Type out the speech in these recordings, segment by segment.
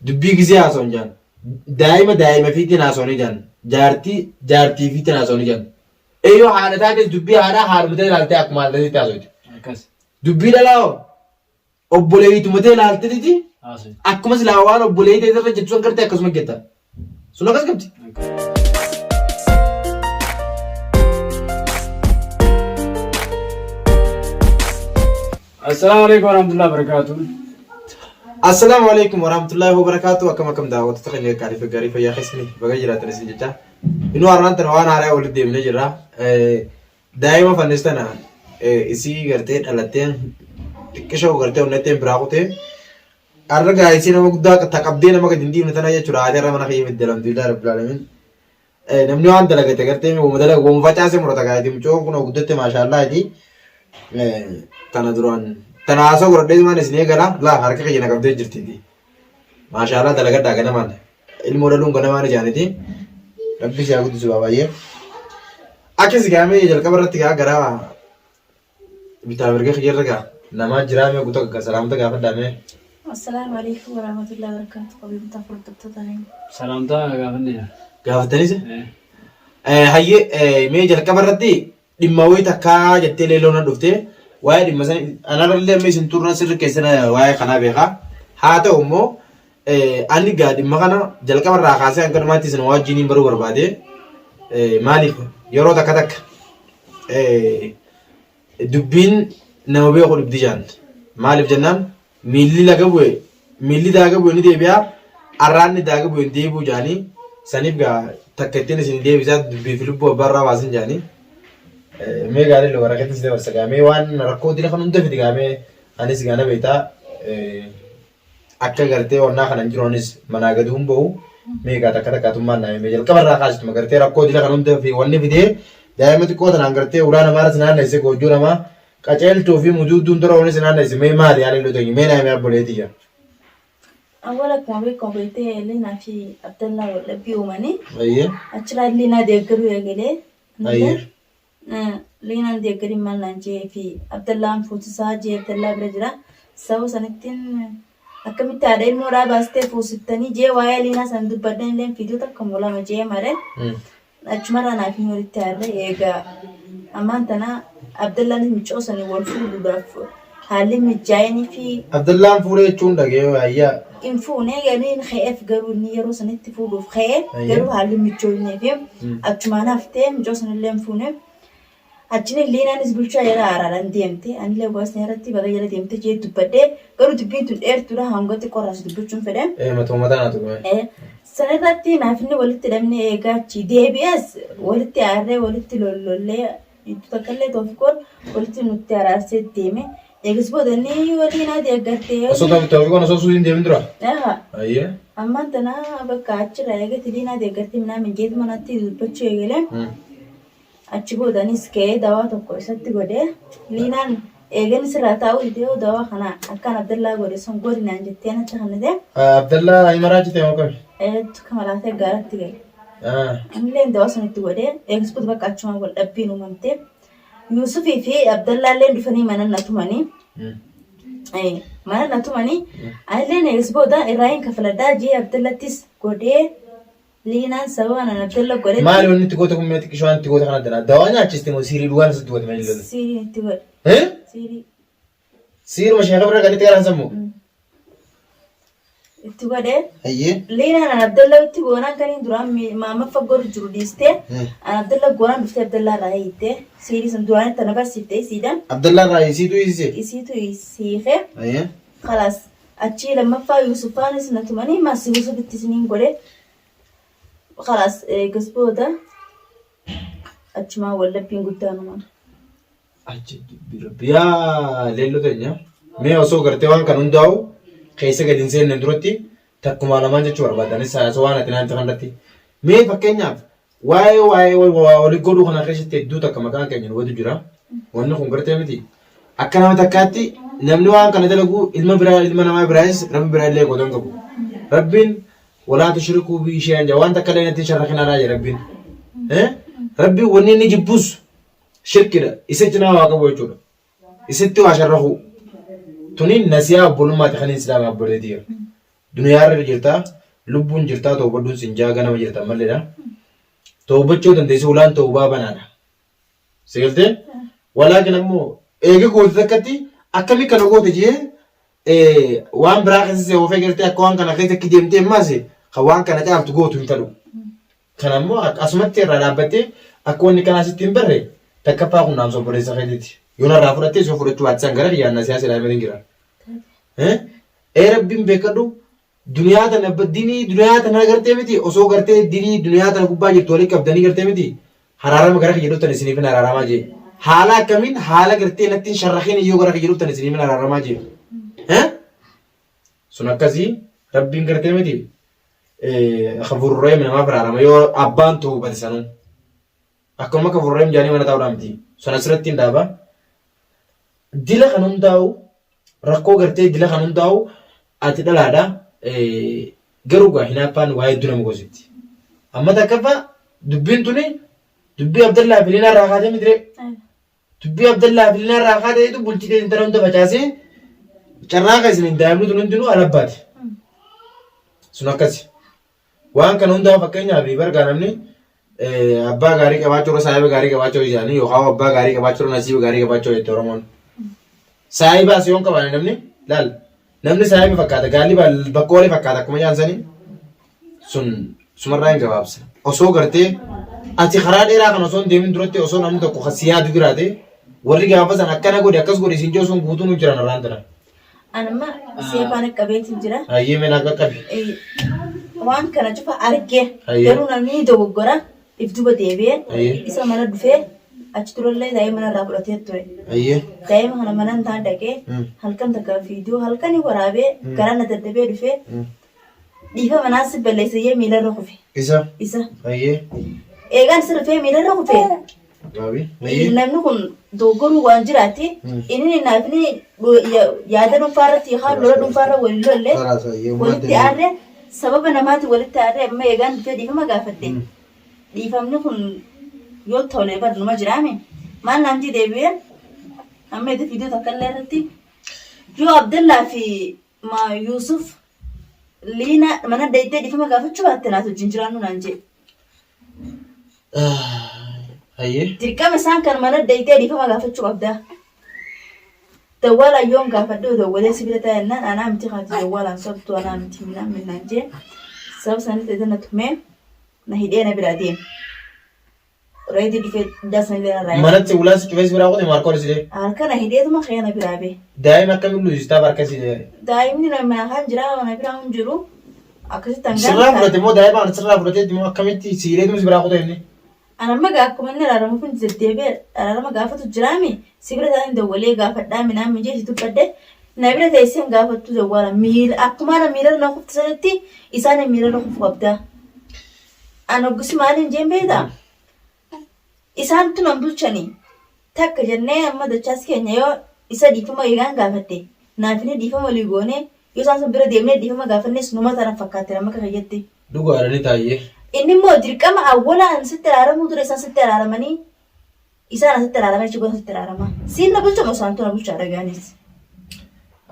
Dubbii gizee haasawan jaan. Daa'ima daa'ima fiitiin haasawanii jaan. Jaartii jaartii fiitiin haasawanii jaan. Eeyyoo haadha taates dubbii haadhaa haadhuma ta'e ilaaltee akkuma haadha taatetti haasawti. Akkas. Dubbii dhalaa hoo obboleeyituma ta'e ilaalteetiti Haasawti. akkuma silaa waan obboleeyii ta'e irra jettu san gartee akkasuma jetta. Sun akkas qabdi. Assalaamu alaikum warahmatullahi wabarakatuh. Assalaamu alaikum warahmatullahi wabarakatuh. Akkam akkam daawwattoota keenya gaarii fi gaarii fayyaa keessanii baga jiraatan isin jecha. Inuu har'aan tana waan haaraa walitti deemnee jirra. Daa'ima fannis tana isii gartee dhalatteen xiqqishoo gartee onnetteen biraa kutee har'a gaa isii nama guddaa ta qabdee nama gadi hin dhiifne tana jechuudha. Haati har'a mana kiyya fidde alhamdulillah rabbil alamin. Namni waan dalagate gartee woma dalaga woma facaase murata gaa'iti mucoon kun guddatte maashaallaati. Tana duraan tana haasoo godhadhee maan isin eegala laa harka kiyya na qabdee jirtiiti. Maashaallah dalagadhaa ganamaan ilmoo dhaluun ganamaan ijaaniti. Rabbi si haa guddisu baay'ee. Akkas gaamee jalqaba irratti gaa gara Bitaa mirga kiyyarra gaa namaa jiraa mee guutuu akka salaamta gaafadhaa mee. Assalaamu alaikum warahmatullahi wabarakatuh. Kabajamtoota hordoftoota keenya. Salaamtaa gaafanne. Gaafattanis hayyee mee jalqaba irratti dhimma wayii takkaa jettee leelloo na dhuftee waa'ee dhimma sana anarrallee amma isin turra sirri keessan waa'ee kanaa beekaa. Haa ta'u immoo ani gaa dhimma kana jalqaba irraa kaasee hanga dhumaatti isin wajjiniin baruu barbaade maaliif yeroo takka takka Dubbiin nama beeku dhibdi jaan. Maaliif jennaan miilli laga bu'e miilli daaga bu'e ni deebi'a arraanni daaga bu'e hin deebi'u jaanii saniif gaa takka ittiin isin deebisaa dubbii fi lubbuu abbaa irraa baasin jaanii. Mee gaarii loo barakatti si dabarsa gaa mee waan rakkoo dila kan hunda fidi gaa mee anis gaa na beektaa Akka gartee wannaa kana hin jiru anis manaa gadi hin bahu. Meeqaa takka takkaatummaan naa himee jalqaba irraa kaasituma gartee rakkoo dila kana hunda fi wanni fidee daa'ima xiqqoo tanaan gartee ulaa namaa irra si naanneesse goojjoo namaa qaceeltuu fi muduudduun dura wanni si naanneesse mee maali yaala illee teenyu mee naa himee abboleetii jira. Awwal akkuma beekamu beektee Liinaa fi Abdallaa wal dhabbii uumanii Ayyee. achirraa Liinaa deeggaruu eegalee. Ayyee. Liinaan deeggarin maal naan jee fi Abdallaan fuusisaa jee Abdallaa bira jira. Sababa sanittiin akkamitti haadha ilmoodhaa baastee fuusiftanii jee waa'ee Liinaa san dubbadhan illee fiiduu takka moo lama jee mare. Achumarraa naaf hin walitti aarre eegaa ammaan tana Abdallaanis micoo sanii wal fuudhuudhaaf haalli mijaa'inii fi Abdallaan fuudhee jechuun dhagee ayyaa. hin fuune galiin ka'eef garuu inni yeroo sanitti fuudhuuf ka'e Ayyee. garuu haalli mijoofnee fi achumaan haftee micoo sanillee hin fuune. Achiin liinaanis bulchaa jala araaraan deemte anillee gosa irratti baga jala deemte jee dubbadhee garuu dubbiin tun dheertuudha hanga xiqqoorraas dubbachuun fedhe. Ee matuma mataa naa tuqme. Sanirratti naaf inni walitti hidhamne eegaa achi deebi'ees walitti aarree walitti lollollee Itti takkallee Toofiqoon walitti nutti araarsee deeme. Eegas booda inni waliin haa deeggartee. Osoo Toofiqoon osoo suusiin deemin dura. Aha. Ayyee. Ammaan tana bakka achirraa eegatti liinaa deeggartee minaa minjeeti manatti dubbachuu eegalee. Achi booda anis ka'ee dawaa tokko isatti godhee liinaan eegan sirraa taa'uu didee yoo dawaa kana akkaan Abdallaa godhe sun godhi naan jettee natti kennite. Abdallaa himaraa jitee moo kami? Eetu kamalaatee gaaratti gale. Anilleen dawaa sun itti godhee eegas booda bakka achumaan wal dhabbiin uumamte. Yuusufii fi Abdallaalleen dhufanii mana na tumanii. Mana na tumanii. Anilleen eegas booda irraa hin kafaladhaa jee Abdallattis godhee liinaan sababa nan Abdalla godhetti. Maali wanni itti goote kun mee xiqqishoo waan itti goote kana danaa. Dawaa nyaachiste moo siirii dhugaan asitti goote malee lolu. Siirii itti godhe. Siirii. Siiruma sheeka bira kan itti galan sammu. Itti godhee. Hayyee. Liinaan an Abdalla itti goonaan kan inni duraan maamaffa goru jiru dhiistee an Abdalla goonaan dhuftee Abdallaa irraa hiittee siirii sun duraan itti na barsiifte isiidhaan Abdallaa irraa isiitu hiisise. isiitu siikee Hayyee. kalaas achii lammaffaa Yuusufaanis na tumanii maas Yuusufitti isiniin godhe kalaas eegas booda achumaan wallabbiin guddaan uumame. Achi dubbii rabbi yaa leelloo teenya mee osoo gartee waan kan hundaa'u keessa gadi hin seenne duratti takkumaa lamaan jechuu barbaadanis haasoo waan ati naan kanarratti mee fakkeenyaaf waa'ee waa'ee waa walii godhuu kana keessatti hedduu takka maqaan keenya nu badu jira wanni kun gartee miti akka nama takkaatti namni waan kana dalagu ilma biraa ilma namaa biraayis rabbi biraa illee qodan qabu rabbiin walaa tushrikuu bii ishee anja waan takka illee natti hin sharrakinaa jira rabbiin rabbiin wanni inni jibbus Shirkidha. Isa cinaa waa qabu jechuudha. Isitti waa sharrakuu. Tuni nasiyaa obbolummaati kan hin islaama obboleetii. Duniyaa irra jirtaa lubbuun jirtaa toobadhuun sin jaa ganama jirta malleedha. Toobachuu dandeessi ulaan toobaa banaadha. Si galtee? Walaakin ammoo eega goote takkatti akkami kana goote jee waan biraa keessa si oofee gartee akka waan kana keessa akki deemtee ammaas kan waan kana caaltu gootu hin fedhu. Kana ammoo asumatti irraa dhaabbattee akka wanni kanaa sitti hin barre takkaffaa kun dhaamsa obboleessa keetiiti. Yoo narraa fudhattee yoo fudhachuu baattisan gara kiyyaan na siyaasa ilaalee jira. Ee rabbiin beekadhu Duniyaa tana dinii duniyaa tana gartee miti osoo gartee dinii duniyaa tana gubbaa jirtu walitti qabdanii gartee miti haraarama gara kiyya dhuftan isiniifin haraaramaa jee. Haala akkamiin haala gartee natti hin sharrakin yoo gara kiyya dhuftan isiniifin haraaramaa jee. Sun akkasii rabbiin gartee miti ghafuururrahiim namaaf haraarama yoo abbaan toobate sanuu. Akkanuma ghafuururrahiim jaanii mana taa'uudhaan miti. Sun asirratti hin dhaaba. Dila kan hundaa'u rakkoo gartee dila kan hundaa'u ati dhalaadha. Garuu gaa hinaaffaan waa hedduu nama goositti. Amma takkaffaa dubbiin tuni dubbii Abdallaa fi Liinaa irraa kaatee miti ree. Dubbii Abdallaa fi Liinaa irraa kaateetu bultii tee intala hunda facaasee carraa kan isin hin daa'imni tun hundinuu alabbaati. Sun akkasi. Waan kana hundaa fakkeenyaaf bargaa namni abbaa gaarii qabaachuu irra saahiba gaarii qabaachuu jedhanii yookaan abbaa gaarii qabaachuu irra nasiiba gaarii qabaachuu jette Oromoon. Saahibaas yoo hin qabaanne namni laal namni saahiba fakkaata gaalli bakkoolee fakkaata akkuma jaansanii sun sumarraa hin gabaabsa. Osoo gartee ati karaa dheeraa kana osoo hin deemin duratti osoo namni tokko kan si yaadu jiraate warri gaafa san akkana godhe akkas godhe siin jedhu sun guutuun hin jiran irraan tana. Anamma seefaan qabeetiin jira. Hayyee mee naa qaqqabi. Waan kana cufa argee Hayyee. garuu namni dogoggora if duba deebi'ee Hayyee. isa mana dhufee achi turellee daa'ima mana irraa fudhatee ture. Hayyee. Daa'ima kana mana hin taane dhaqee halkan takka fiidiyoo halkanii waraabee garaa na daddabee dhufee dhiifama naan si balleessee miilarra kufe. Isa. Isa. Hayyee. Eegaan isa dhufee miilarra kufe. Gaabii. Hayyee. Namni kun dogoggoruu waan jiraati. Inni naaf inni yaada dhuunfaa irratti yookaan lola dhuunfaa irra waliin lolle Karaas hayyee. walitti aarre sababa namaati walitti aarre amma eegaan dhufee dhiifama gaafadhe. Dhiifamni kun yoo tole bar numa jiraame maal naan jee deebi'ee amma edda viidiyoo takka illee irratti yoo Abdallaa fi ma Yuusuf Liina mana deettee dhiifama gaafachuu baatte naaf wajjin jiraannu naan jee. Hayyee. Dirqama isaan kan mana deeytee dhiifama gaafachuu qabda. Dawwaalaan yoon gaafadhu dawwalee si bira taa'e jennaan anaa miti kaati dawwaalaan sobtu anaa miti minaan minnaan jee sababa sanitti edda na tumee na hidhee na biraa deeme. Reetii dhufee dugdaa sanillee narraa eega. Manatti ulaa si cufee si biraa kute maarkoo si Harka na hidheetuma kee na biraa bee. Daa'ima akkamiin luusistaaf harka si Daa'imni na mana kan jira mana biraa hin jiru. Akkasitti hangaan Sirraa fudhate moo daa'ima kana sirraa fudhatee moo akkamitti si hidheetuma si biraa kute inni? Ana amma gaa akkuma inni araaramu kun deddeebi'ee araarama gaafatu jiraami si bira taa'een dawwalee gaafadhaa minaan mijee si dubbadhe na bira teessee hin gaafattu dawwaala miila akkuma ana miila na kufte sanitti isaan miila na kufu qabdaa. An hoggusi maaliin jeen beektaa? Isaantu nan bulchanii takka jennee amma dachaas keenya yoo isa dhiifama eegaan gaafadhe naaf inni dhiifama walii goonee yoo isaan sun bira deemnee dhiifama gaafannes numa tana fakkaatti nama akka kiyyatti. Dhugaadha ni taayyee. Inni immoo dirqama awwala an sitti araaramuu dura isaan sitti araaramanii isaan asitti araaramanii achi booda sitti araarama. Siin na bulcha moo isaantu na bulcha dhagaanis.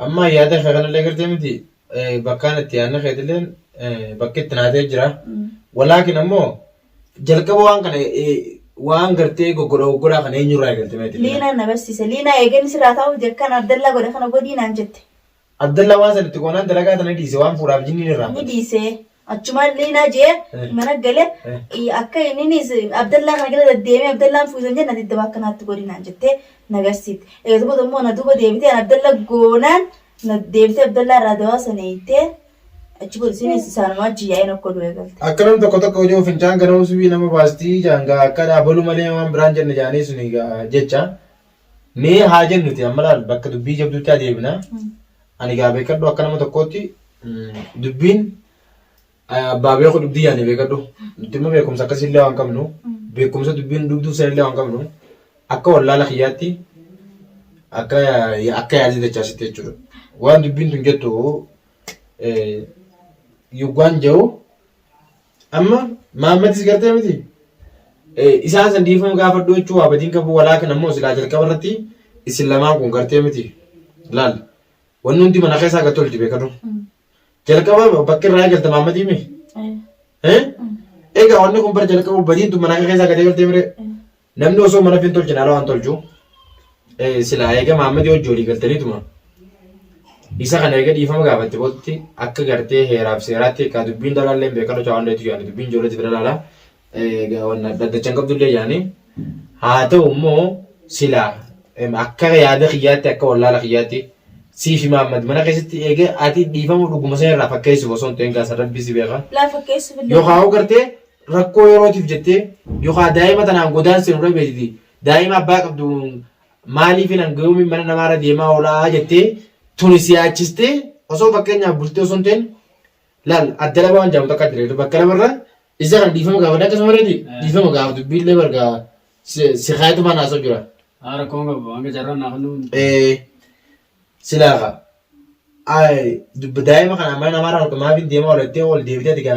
Amma yaada kee kanallee gartee miti bakkaan itti yaadni keetilleen bakki itti naatee jira. Walaakin ammoo jalqaba waan kana waan gartee goggodha goggodhaa kana eenyurraa eegalte meeti? Liinaan na barsiise. Liinaa eeganii sirraa taa'uuf jecha Abdallaa godhe kana godhii naan jette. Abdallaa waan san itti goonaan dalagaa tana dhiise waan fuudhaaf jinniin irraa. Ni dhiise. Achumaan liinaa jee mana gale akka inninis Abdallaa kana gala deddeemee Abdallaan fuusan jenna didda bakka naatti godhi naan jettee na garsiifte. Egaa booda immoo na duuba deebitee an Abdalla goonaan na deebitee Abdallaa irraa dawaa sana hiittee achi booda isinis isaanuma wajjin yaa'een akka oduu eegalte. Akka nam tokko tokko hojii fincaan ganama subii nama baastii jaan gaa akka dhaabaluu malee waan biraan jenne jaanii suni gaa jecha. Mee haa jennuti amma laal bakka dubbii jabduutti adeemna. Ani gaa beekadhu akka nama tokkootti dubbiin abbaa beeku dubbii yaani beekadhu. Nuti immoo beekumsa akkasiillee waan qabnu beekumsa dubbiin dubduuf sanillee waan qabnu akka wallaala kiyyaatti akka akka yaadii dachaasitti jechuudha. Waan dubbiin tun jettu yoggaan jedhu Amma Maammadis gartee miti isaan san dhiifama gaafadhu jechuu waa badiin qabu walaakin ammoo silaa jalqaba irratti isin lamaan kun gartee miti laal wanni hundi mana keessaa gad tolti beekadhu. Jalqaba bakki irraa eegalte Maammadii mi? Eh. Egaa wanni kun bara jalqabu badiin tun mana keessaa gadi galtee mire. Namni osoo mana fin tolchine ala waan tolchu. Silaa eega Maammadii hojii olii galtaniituma. Isa kana eega dhiifama gaafatte booddee akka gartee heeraaf seeraatti egaa dubbiin dhalaallee hin beekan hojii waan dheetu yaani dubbiin ijoolleetti bira laala. Egaa wanna dhaddachan qabdullee yaani. Haa ta'u immoo silaa akka yaada kiyyaatti akka wallaala kiyyaatti sii fi Maammad mana keessatti eega ati dhiifama dhuguma sana irraa fakkeessuuf osoo hin ta'in gaasa rabbi si beeka. Laa fakkeessuuf illee. Yookaan hoo gartee rakkoo yerootiif jettee yookaan daa'ima tanaan godaansi nurra beektiti daa'ima abbaa qabdu maaliif hin hangayuumi mana namaarra deemaa oolaa jettee tuni si yaachistee osoo fakkeenyaaf bultee osoo hin ta'in laal adda lama waan jedhamu takka jira bakka lamarra isa kan dhiifama gaafadha akkasuma irratti dhiifama gaafa dubbiillee bargaa si kaayatu mana haasa'u jira. Haa rakkoon qabu hanga carraan naa kennu. Silaa ka dubba daa'ima kana mana namaarra harka maaf hin deemaa oolattee ol deebitee ati gaa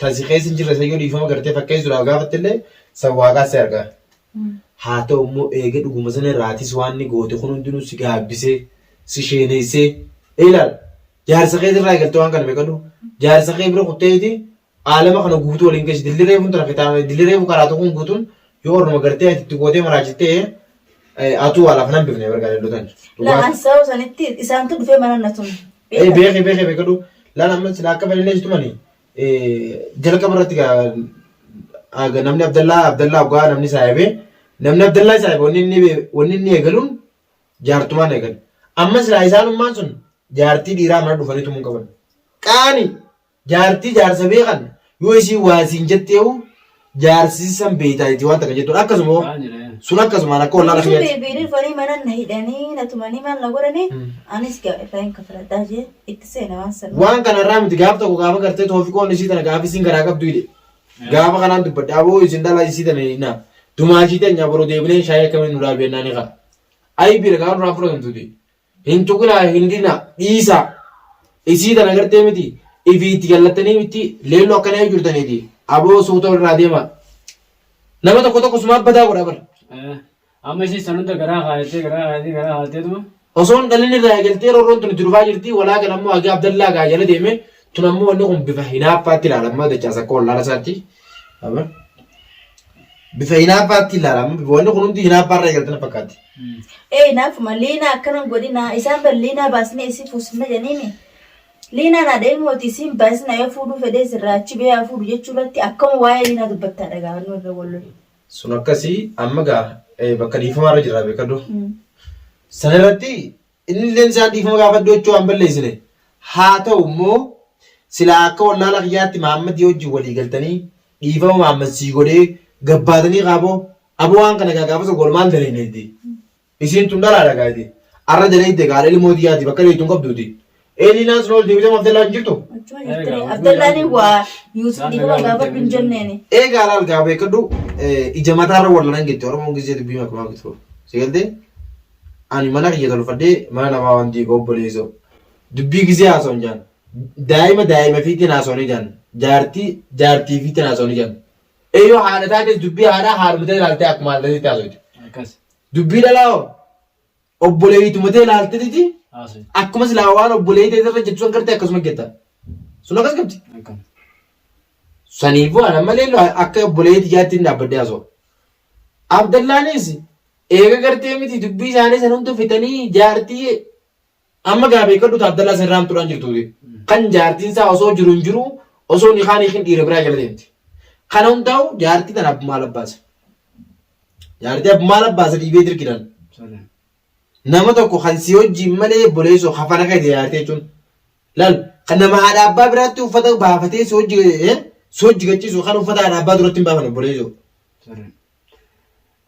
tasi keessa hin jirre sayyoo dhiifama gartee fakkeessuudhaaf gaafatte illee san waaqaa si argaa. Haa ta'u immoo eega dhuguma sana irraatis waan inni goote kun hundinuu si gaabbisee si sheeneessee ilaal jaarsa kee irraa eegalte waan kana beekadhu jaarsa kee bira kutteeti aalama kana guutuu waliin geessi dilli reefuun tana kitaaba dilli reefu karaa tokkoon guutuun yoo orma gartee ati itti gootee maraachittee atuu waa lafa nan bifne bargaa lellotan. Laa an sababa sanitti isaantu dhufee mana na tume. Ee beekee beekee beekadhu laan amma sila akka fedhan tumani jalqaba irratti gaa namni Abdallaa Abdallaa ogaa namni saayibee namni Abdallaa saayibe wanni inni eegaluun jaartumaan eegalu. Amma silaa isaanummaan sun jaartii dhiiraa mana dhufanii tumuu qaban. Qaani Jaartii jaarsa beekan yoo isiin waa siin jetteehu jaarsi san beeytaa jetti waan takka jettuun akkasuma hoo Kaan jedha. sun akkasumaan akka wallaala Utuu kiyyaatti. beebii dhufanii mana na hidhanii na tumanii maal na godhanii anis gaa irraa hin kafaladhaa jee itti seena waan sana. Waan kana irraa miti gaaf tokko gaafa gartee toofiqoon isii tana gaafa isiin garaa qabdu hidhe. Gaafa kanaan dubbadhe aboo isin dhala isii tana hidhinaa. Dumaashii teenya boroo deebineen shaayii akkamiin nu dhaabi jennaan ni ka'a. Aybii gaafa duraa fudhatamtuuti. Hin tuqinaa hin dinaa dhiisaa. Isii tana gartee miti ifii itti jallattanii miti leelloo akkana yoo jirtaniiti aboo suuta irraa deemaa. Nama tokko tokko sumaa badaa godha bar. Amma isii san hunda garaa kaayattee garaa kaayattee garaa kaayatteetuma. Osoo hin dhalin irraa eegaltee roorroon tun itti dhufaa jirti walaa kan ammoo hagee Abdallaa gaa jala deeme tun ammoo wanni kun bifa hinaaffaatti ilaalama dachaas akka wallaala isaatti. Bifa hinaaffaatti ilaalama wanni kun hundi hinaaffaarra eegalte na fakkaatti. Ee hinaafuma liinaa akkana hin godhinaa isaan bar liinaa baasnee isii fuusifna jedhaniimi. Liinaan haadha ilmooti isiin baasina yoo fuudhuu fedhee sirraa achi ba'ee haa fuudhu jechuu irratti akkama waa'ee liinaa dubbattaa dhagaa nu irra wal lolu. Sun akkasii amma gaa bakka dhiifamaa irra jirra beekadhu. Sana irratti inni illeen isaan dhiifama gaafadhu jechuu waan balleessine. Haa ta'u immoo silaa akka wallaala kiyyaatti Mahammadii wajjin walii galtanii dhiifama Mahammad sii godhee gabbaatanii kaaboo Aboo waan kana gaa gaafa tokko walumaan daleeyneeti. Isiin tun dhalaadha gaa iti. Arra daleeyte gaara ilmoo tiyyaati bakka daleeytu hin qabduuti. Eelinaan sun ol deebitee Abdallaan hin jirtu? Achuma jirtire. Abdallaan waa Yuusuf dhiifama gaafadhu hin jenneeni. Eegaa laal gaa beekadhu ija mataarra wal lanan jette Oromoon gisee dubbii makmaa gitu. Si galtee? Ani mana kiyya tolfadhee mana namaa waan diiga obboleessoo. Dubbii gisee haasa'uun jaan. Daa'ima daa'ima fiitiin haasa'uun jaan. Jaartii jaartii fiitiin haasa'uun jaan. Ee yoo haadha taates dubbii haadhaa haadhuma ta'e ilaaltee akkuma haadha ta'etti haasofti. Akkas. Dubbii dhalaa hoo obboleeyituma ta'e ilaalteetiti Haasofti. akkuma silaa waan obboleeyyii ta'e irra jettu san gartee akkasuma jetta. Sun akkas qabdi. Akkam. Saniifuu ana malee akka obboleeyyii tiyyaatti hin dhaabbadhee haasa'u. Abdallaanis eega gartee miti dubbii isaanii san hunda fixanii jaartii Amma gaa beekadhu ta Abdallaa san irraa hamtuudhaan jirtuuti. Kan jaartiin isaa osoo jiru hin jiru osoo nikaan hiikin dhiira biraa jala deemti. Kana hundaa'u jaartii tana abbummaa labbaasa. Jaartii abbummaa labbaasa dhiibee dirqidhaan. Nama tokko kan si wajjin malee obboleessoo kafana kee jaartii jechuun. Laal kan nama haadha abbaa biraatti uffata baafatee si hojii si hojii gachiisu kan uffata haadha abbaa duratti hin baafan obboleessoo.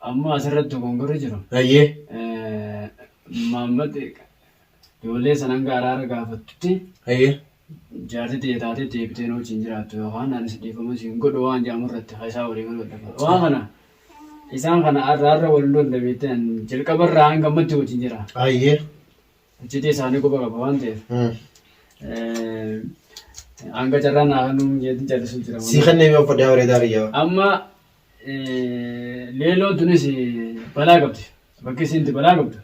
Amma asirratti dogongorri jiru. Ayyee. Maammed ijoollee san hanga araara gaafattutti Ayyee. jaartii tiyya taatee deebitee na wajjin jiraattu yookaan anis dhiifama siin godhu waan jedhamu irratti kan isaan walii galuu dadhaban. Waan kana isaan kana har'a har'a wal lolle beektee an jalqaba irraa hanga ammatti wajjin jira. Ayyee. Iccitii isaanii quba qaba waan ta'eef. Hanga carraa naa kennuu jeetiin callisuu jira. Sii kennee mee uffadhaa bareedaa kiyyaa. Amma leeloon tunis balaa qabdi. Bakki isiin itti balaa qabdu.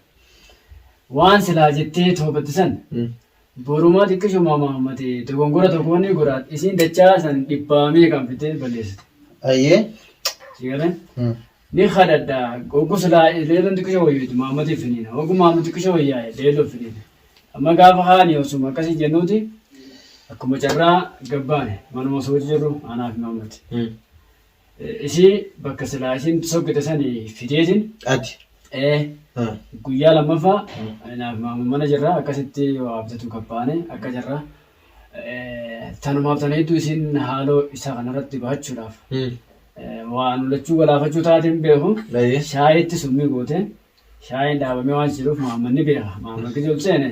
Waan silaa jettee toobatte san Borumaa xiqqishuma Mahammad dogongora tokko ni godha isiin dachaa san dhibbaa meeqaan fiddee balleessite. Ayyee. Si galee? Ni kadhadha oggu silaa leelloon xiqqisho wayyooti Mahammadiif finiina oggu Mahammad xiqqisho wayyaa'e leelloof finiina. Amma gaafa haani osuma akkasii jennuuti akkuma carraa gabbaane manuma osoo hojii jirru anaa fi Mahammad. Isii bakka silaa isiin soggite sani fideetiin Ati. ee guyyaa lammaffaa naaf maama mana jirra akkasitti waa bitatu gabbaane akka jirra. Tanumaaf tana hedduu isiin haaloo isaa kanarratti bahachuudhaaf waa nu lachuu galaafachuu taateen beeku Baay'ee. shaayitti summii goote shaayiin dhaabamee waan jiruuf maamman ni beeka. Maamman gizee ol seene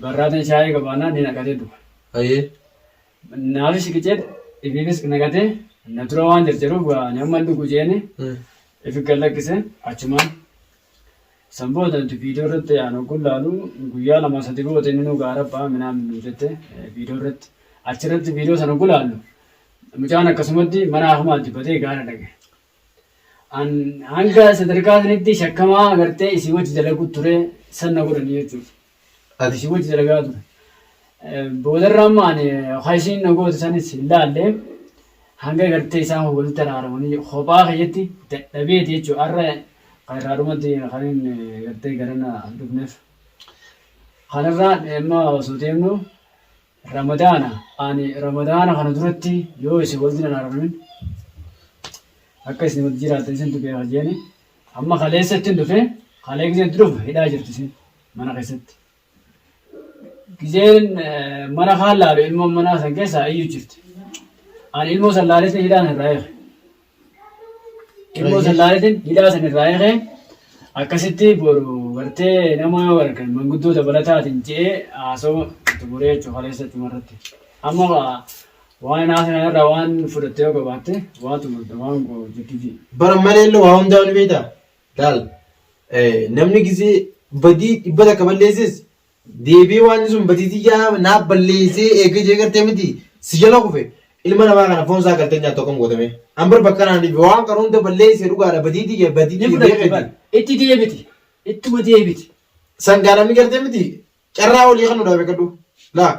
barraatiin shaayii qabaannaan ni naqatee dhuga. Ayyee. Naafis qicee ifiifis naqatee na dura waan jarjaruuf ani amma hin dhugu jeeni ifi gad lakkise achumaan. San booda nuti viidiyoo irratti aan ogguun laalu guyyaa lama sadi booda inni nu gaara ba'a minaan nu jette viidiyoo irratti. Achirratti viidiyoo sana oggu laallu mucaan akkasumatti mana hafumaan dibbatee gaara dhaqe. An hanga sadarkaa sanitti shakkamaa agartee isii wajji dalaguu ture san na godhanii jechuudha. Ati. Isii wajji dalagaa ture. Boodarra amma ani kan isiin na goote sanis hin laalle hanga gartee isaan walitti araaramanii kophaa kiyyatti dadhabeeti jechuudha. Har'a kan irraa dhumatti kan inni gartee garana as dhufneef. Kanarraa amma osoo deemnu Ramadaana ani Ramadaana kana duratti yoo isin walitti hin araaramin akka isin walitti jiraattan isintu beeka jeeni amma kaleessa ittiin dhufe kalee gizeen itti dhufu hidhaa jirti isin mana keessatti. Gizeen mana kaan laalu ilmoon manaa san keessaa iyyuu jirti. Ani ilmoo san laaleetiin hidhaan irraa eege. Ilmoo san laaleetiin hidhaa san irraa eege akkasitti boru gartee nama yoo argan manguddoo dabalataatiin je'ee haasawaa xumuree jechuudha kaleessa dhumarratti. Amma waan haasa kanarraa waan fudhatte yoo qabaatte waan xumurte waan jettu ji'i. Bara malee illee waa hundaa ni beektaa? Laal namni gisee badii 100 balleesses deebi'ee waan sun badii tiyyaa naaf balleessee eegee jee gartee miti si jala kufe ilma namaa kana foon isaa galtee nyaattu akkam gootame. An bar bakka naan dhibe waan kana hunda balleessee dhugaadha badii tiyya badii Ni tiyya fudhatti beekeeti. bar. Itti deebiti. Ittuma deebiti. Sangaa namni gartee miti carraa olii kan nu dhaabe kadhu. Laa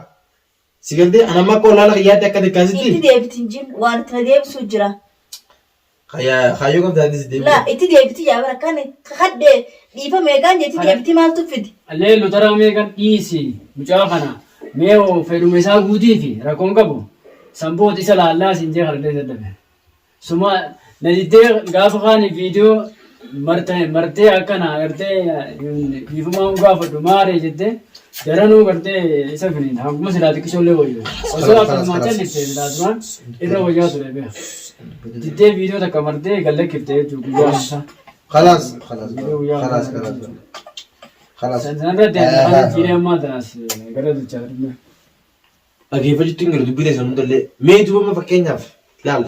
Si galtee an amma akka wallaala kiyyaatti akka xiqqaasitti. Itti deebiti hin jin waan itti na deebisuu jira. Kaayyoo qabda atis deebi'u. Laa itti deebiti yaa bara kan kakadhe dhiifama eegaan jetti deebiti maaltu fidi. Leellu taraa meeqan dhiisi mucaa kana mee hoo fedhuma isaa guutiifi rakkoon qabu san booda isa laallaa siin jee kadhadhee dadhabe. Suma na diddee gaafa kaani viidiyoo marte martee akkana gartee dhiifamaa hin gaafadhu maaree jettee daranuu gartee isa finiin hanguma silaa xiqqishoollee wayyu osoo akkanumaan callifte silaa duraan irra wayyaa ture beeka. Diddee viidiyoo takka martee gad lakkifte jechuudha guyyaa hamsaa. Khalaas khalaas Viidiyoo guyyaa khalaas hamsaa. khalaas khalaas. Sanarra deemee jireenya ammaa tanaas gara dachaa dhufne. Dhageeffachuutti hin jiru dubbii teessan hundallee. Mee duuba amma fakkeenyaaf laal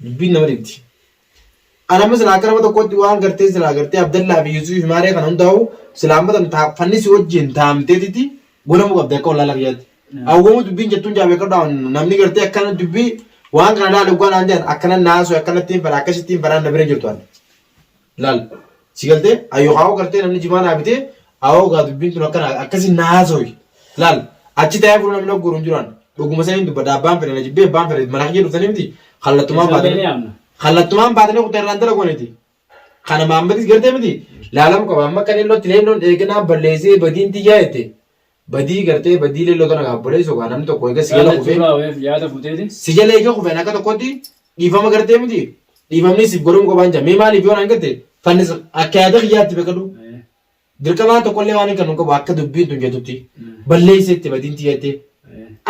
dubbiin nama dhibdi. Ani amma silaa akka nama tokkootti waan gartee silaa gartee Abdallaa fi Yuusuf fi Maaree kana hundaa'u silaa amma tan fannisi wajjin taamteetiti godhamuu qabdi akka wallaala kiyyaatti. Awwamu dubbiin jettuun jaabee kadhaa namni gartee akkana dubbii waan kana laala dhugaa naan jedhan akkana naasoo akkanatti hin fedha akkasitti hin fedhaan na bira jirtu ani. Laal si galtee ayyoo kaa'uu gartee namni jimaa naa bitee awoo gaa dubbiin tun akkana akkasi naasoyi. Laal achi taa'ee fuula namni oggoru hin jiru dhuguma saniin dubbadha abbaan fedhe na jibbee abbaan fedhe mana kiyya dhuftanii miti kallattumaan Isaan baatanii ni amna. kallattumaan baatanii kutaa irraan dalagooniti. Kana maammadis gartee miti laalamu qaba amma kan leellootti leelloon eeganaa balleessee badiin tiyyaa jette badii gartee badii leelloo tana gaa obboleessoo gaa namni tokko eega si jala Yaada kufee suuraa wayiif yaada fuuteeti. si jala eega kufeen akka tokkotti dhiifama gartee miti dhiifamni siif godhamu qabaan jira mee maaliif yoo naan gatte fannis akka yaada kiyyaatti beekadhu dirqamaan tokkollee waan hin kennu qabu akka dubbiin tun jettutti balleesseetti badiin tiyyatte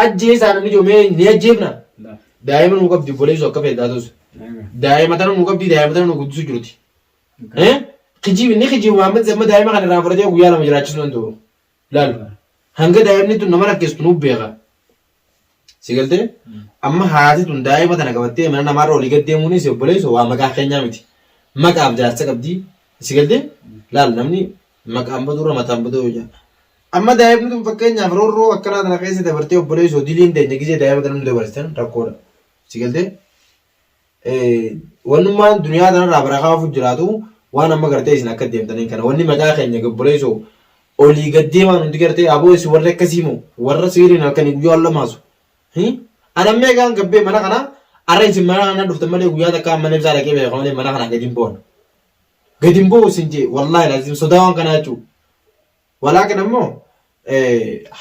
ajjeesaa namni jiru mee ni ajjeefna daa'ima nuu qabdi obboleessoo akka fedhe taatus daa'ima tana nuu qabdi daa'ima tana nuu guddisuu jiruti. Kijiib inni kijiib Muhammad amma daa'ima kana irraa fudhatee guyyaa lama jiraachisuu danda'u. Laal hanga daa'imni tun nama rakkistu nuuf beeka. Si galtee? Amma haati tun daa'ima tana qabattee mana namaarra olii gad deemuunis obboleessoo waa maqaa keenyaa miti. Maqaaf jaarsa qabdi. Si galtee? Laal namni maqaan baduurra mataan baduu yoo jedha. Amma daa'imni tun fakkeenyaaf roorroo akkanaa tana keessa dabartee obboleessoo diliin teenya gizee daa'ima tana nu dabarsitan rakkoodha. Si galtee? Wannummaan duniyaa tanarraa barakaa ofu jiraatu waan amma gartee isin akka deemtaniin kana wanni maqaa keenya obboleessoo Olii gad deemaan hundi gartee aboo isin warri akkasii moo warra siiriin halkanii guyyaa ol lamaasu. Ani amma egaan gabbee mana kana arra isin mana kana dhuftan malee guyyaa takka mana ibsaa dhaqee beeka malee mana kana gadi hin bo'an. Gadi hin bo'u isin jee wallaahi laazim sodaa waan kanaa jechuudha. Walaakin ammoo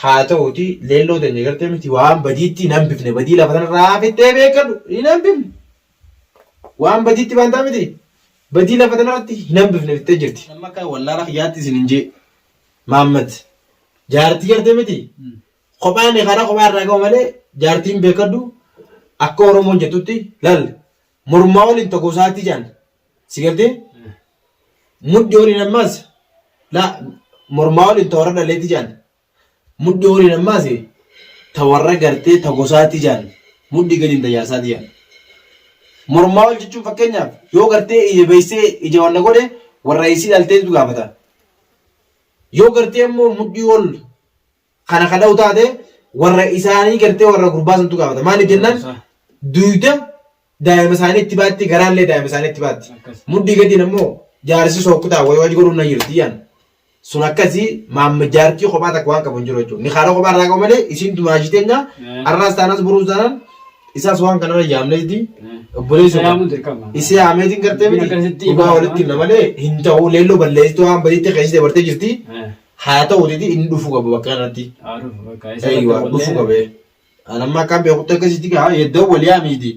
haa ta'uuti leelloo teenya gartee miti waan badiitti hin hambifne badii lafa tanarraa fixxee beekadhu hin hambifne. Waan badiitti baantaa miti badii lafa tanarratti hin hambifne fixxee jirti. Amma akka wallaala kiyyaatti isin hin jee Maammat jaartii gartee miti kophaan karaa kophaa irraa qabu malee jaartiin beekadhu akka Oromoon jettutti lal mormaa waliin tokko isaatti jaan si galtee mudhii waliin ammaas la mormaa waliin ta warra dhaleetti jaan mudhii waliin ammaas ta warra gartee ta gosaatti jaan mudhii gadiin ta jaarsaatti jaan. Mormaa ol jechuun fakkeenyaaf yoo gartee ija beeksee ija wanna godhe warra isii dhalteetu gaafata. Yoo gartee immoo mudhii ol kana ka dha'u taate warra isaanii gartee warra gurbaa santu gaafata. Maaliif jennaan duyda daa'ima isaanii itti baatti garaallee daa'ima isaanii itti baatti. Mudhii gadiin ammoo jaarsi sookkutaa wayii wajji godhuun na jirti yaan. Sun akkasii maamma jaartii kophaa takka waan qabu hin jiru jechuudha. Ni haadha kophaa irraa qabu malee isiin dumaashii teenya arraas taanas boruus taanaan isaas waan kanarra yaamneeti obboleessi Isa yaamuun dirqama. Isii yaameetiin gartee Dubbiin miti akkasitti dhugaa ifa walitti himna malee hin ta'u leelloo balleessituu waan badiitti keessi dabartee jirti. Haa ta'uuti inni dhufuu qaba bakka kanatti. Haa dhufu bakka isa Eeywa irratti dhufuu wallee. qabe. An amma akkaan beekutti akkasitti gaa yeddoo wal yaamiiti.